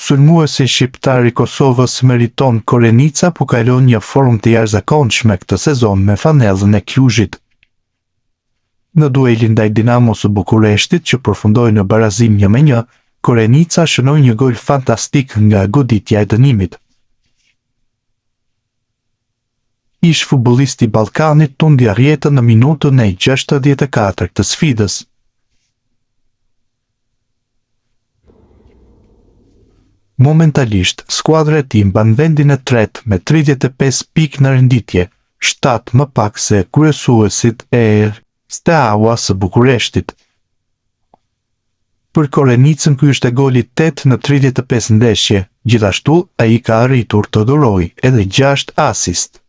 Sulmuesi shqiptar i Kosovës Meriton Korenica po kalon një formë të jashtëzakonshme këtë sezon me fanellën e Kluzhit. Në duelin ndaj Dinamos së Bukureshtit që përfundoi në barazim 1-1, Korenica shënoi një gol fantastik nga goditja e dënimit. Ish-futbollisti i Ballkanit tundi rrjetën në minutën e 64 të sfidës. Momentalisht, skuadra e tij mban vendin e tretë me 35 pikë në renditje, 7 më pak se kryesuesit e Steaua së Bukureshtit. Për Korenicën ky është goli 8 në 35 ndeshje, gjithashtu ai ka arritur të dhurojë edhe 6 asist.